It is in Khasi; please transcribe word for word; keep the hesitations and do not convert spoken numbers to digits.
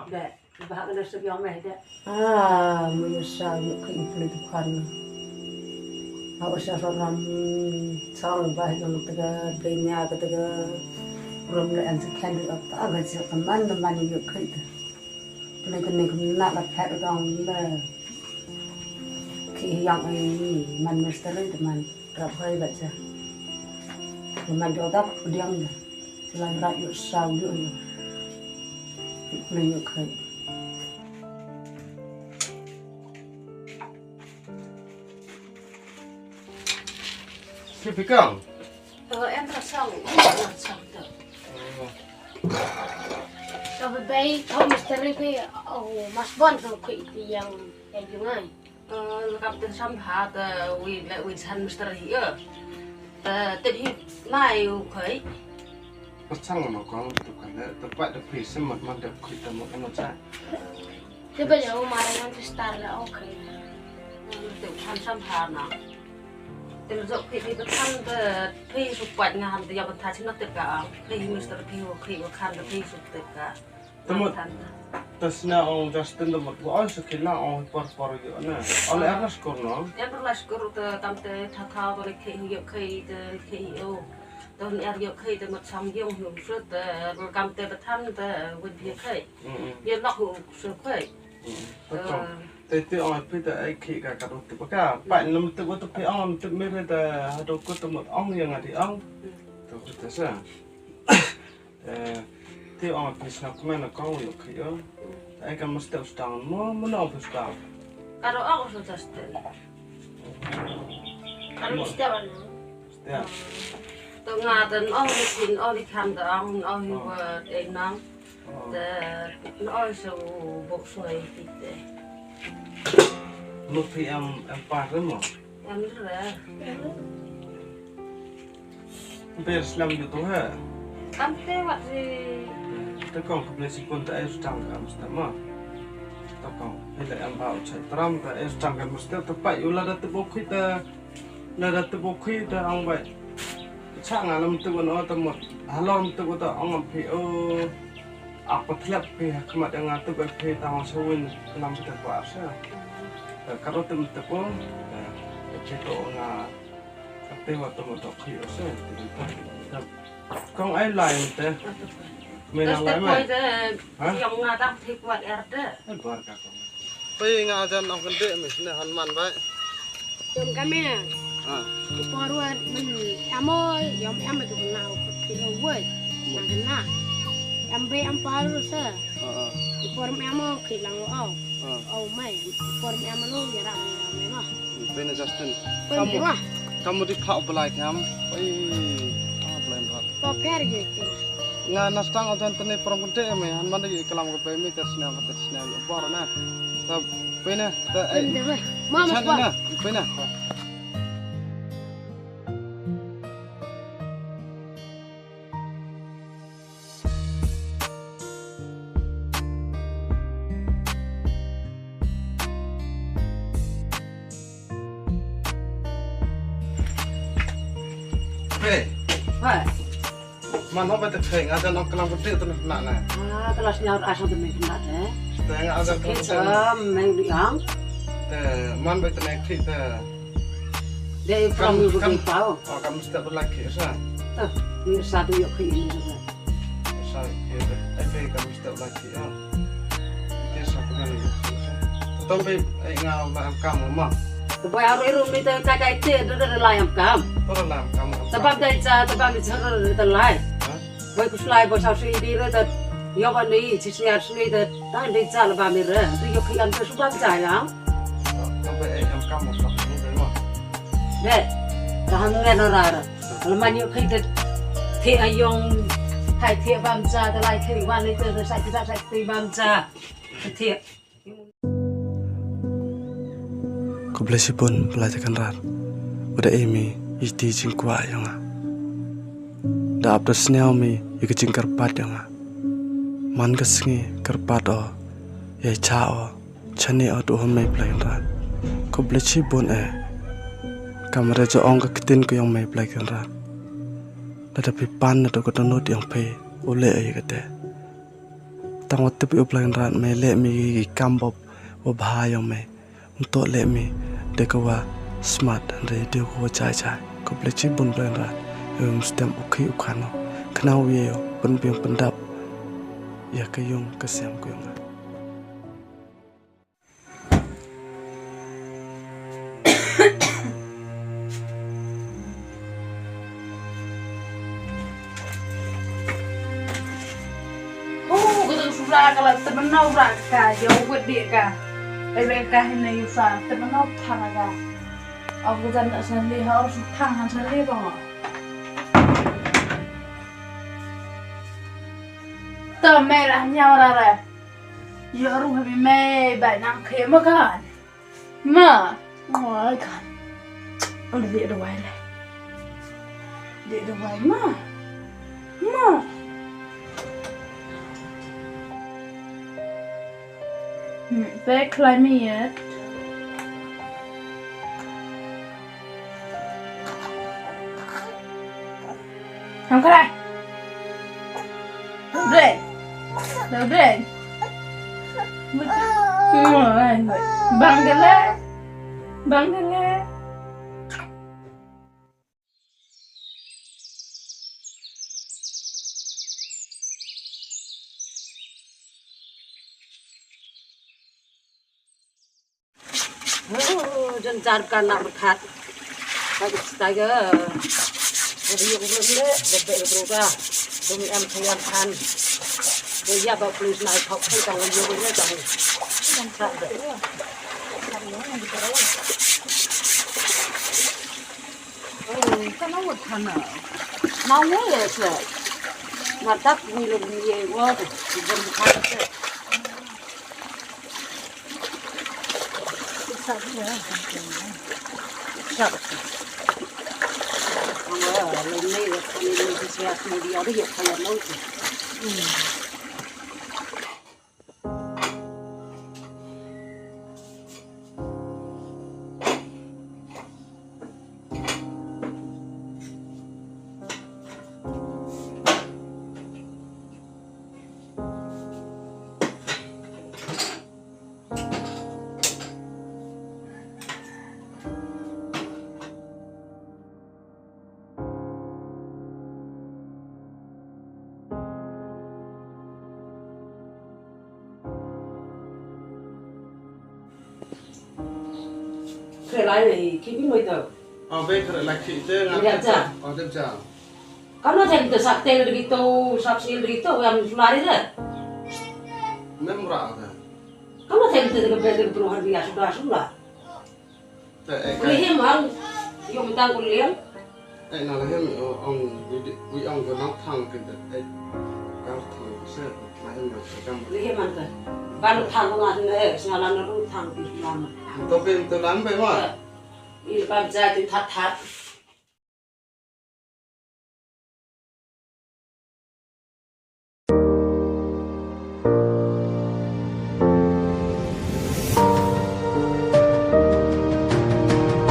Dek, ba ka da sep yong meh dek. Ah, mu yu sa yu ki ipli tu kan. Aku sa so ram chang ba yong tega benya ke tega rum le an sekan di ap ta ga je keman de man yu ki ta. Pli kene kena la pet dong le ki yang ai man misteri de man. Rap hai ba ja. Teman dia tak pediang dah. Telan rak yuk sau yuk yuk. Yuk kena yuk kai. Sipikang. Eh, em rasang, em rasang tu. Oh. Tapi baik, kau misteri ke, oh, mas bon tu ke yang yang jungai. Eh, kam te sam ha te wi le wi san misteri eh. Te te hi lai u kai. Pasang ma kong tu kan le te pat de pri sem mat man de kri te mo mo cha. Te ba yo ma yang te star le okay. Te sam sam ha na. Te zo kri te kan te pri su pat nga han te ya ban ta chin te ka. Pri misteri pri wo kri wo kan te pri su te ka. Te mut, te sna ong Justin te mut, ong sa kila ong por por yu na. Ong le erna skur no. Erna skur te kam te tha tha te le ke yu ke te ke yu. Te er yu ke te mut sam yong yu sut te kam te te than te wit yu ke. Yu nok yu su ke. Te te ong pi te ai ki ka ka tu ka. Pa nam te ko te pi ong te me te ha tu ko te mut ong yang adi ong. Tu ko te sa. Eh, te ong phi sngap kmen na kong yu ki yo. Ai ka mesti ustang mo mo na phi ustang. Ka ro ong ustang stel. Ka ro stel ano. Stel. To nga ten ong ni kin ong ni kan da ong ong ni wa e nang. Te ong so bok so e kite. Mo phi am am pa mo. Em re. Ber slam ju tu ha. Kam te wat si. Te kong khublei shibun te ai sdang ka mesti ma. Te kong phi la em ba u chai tram te ai sdang ka mesti te pai u la da te bok khui te la da te bok khui te ang bai. Cha nga lam te wan o te mut. Halom te ko te ang phi o. Ak pathlep phi ha khmat nga te bai phi ta hong sawin lam te ko asa. Ka ro te mut te ko. Phi to nga. Kate wa tong tok khi ose. Kong ai lai te. Me nang lai mai. Ha? Yong nga dang thik wat er te. Ai bar ka kong. Pai nga ajan ong kende me ne han man bai. Yom kame. Ah. Ki por wat men amo yom em tu na ki yom woi. Nang kena. Em be em paru sa. Ah, ah. Ki por me amo ki lang au. Ah. Au mai. Ki por me amo lo ya ra me amo. Pene Justin. Pene kamu, wah. Kamu di kau belai kam. Oi, ah, belai berat. To pher ge ke. Nga nastang ajan tene prong kunte me, han man de kalam ke pemi ter snya ke ter snya bor na. Ta pene ta ai. Pene de. Mama spa. Pene. Hey. Hai. Man, no ba te theng, ada nok kelang putih tu na na. Ah, kelas nyar asal tu mek nak eh. Te nga ada kelang putih. Sam meng di ang. Te man ba te nek thik te. Dei pram yu bagi pau. Oh, kam mesti berlaki sa. Tuh, ni satu yuk ke ini juga. Sa ke te. Ai be kam mesti berlaki ah. Te sa ke ni. Tong be ai nga ba am kam ma. Te boy aru iru mi te ka kai te de de lai am kam. Te de lai am kam. Te bam dei cha, te bam cha de lai. Boy kuslai boy sa si di re te. Yo ba ni chi si ar si de. Tang dei cha le bam re. Te yo ki am te su bam cha yang. Tong be ai am kam ma sa ni de ma. De, ka hang ngan ora ra. Kalau man yu khai de, the ayong, khai the bam cha, de lai the wan ni de, sai kita sai the bam cha. The. Khublei shibun Blai Kynrad. Uda emi iti jingkwah yong nga. Da ap da sniaw mi ïa ka jingkyrpad yong nga. Man ka sngi kyrpad o, ïa cha o. Chane o tu hon mei Blai Kynrad. Khublei shibun eh. Kamare jo ong ka ktien ko yong mei Blai Kynrad. Lada phi pan na to ko tonot yong phi u leh eh kate. Tang wat tip ïa u Blei Kynrad, me leh me ki kam bop wa bha ïong me. Ym toh leh me da ka wa smat hynrei da ka wa jai jai. Khublei chibun Blei Kynrad. Ym stem u khih u khan o. Khnang u ïa u pynbiang pyndap ïa ka ïung ka sem ka ïong nga. Oh, ka dang sura ka la tebna ura ka, ïa u wet di ka. Ai be ka hin na yu sa, tebna u thang ka. Au ka jan na san li ha, ur su thang han san li ba. Ta me lah nyau ra ra. Ïa ruh ha bi me bai nang khie ma kan. Ma. Oi kan. Ol di da wai le. Di da wai ma. Ma. Hmm, pe klai mi yet. Hong krai. Dre. Dre. Bang dele. Bang dele. Oh, jan jar kan nak berkat. Bagus, tiger. Jadi, yung belum deh, bebek, bebek, bebek. Dum em, sayang, kan. Dia bawa plus naik, kau, kau, kau, yung belum deh, kau. Kan, tak, deh. Oh, kan, awak, kan, ah. Mau, ya, sir. Matak, ni, lo, ni, ye, wa, tu. Belum, kan, sir. Khreh lai ne, ki bi moi to. Oh, be khreh lai ki te nga. Dep ja. Oh, dep ja. Kam na them to sap tel de to, sap sil de to, yang sulari de. Mem ra de. Kam na them to de be de pro har bi asu da asu la. Te, eh, Kuli him ang, yung tang kuli him. Eh, na la him, oh, ong, wi di, wi ong ko nang thang kin te, eh, kar thang se, la him na se kam. Kuli him ang te. Ban thang ko ngan ne, eh, sngala na ru thang pi lam. To pin to lam pe ma. Eh, i pam ja ti that that.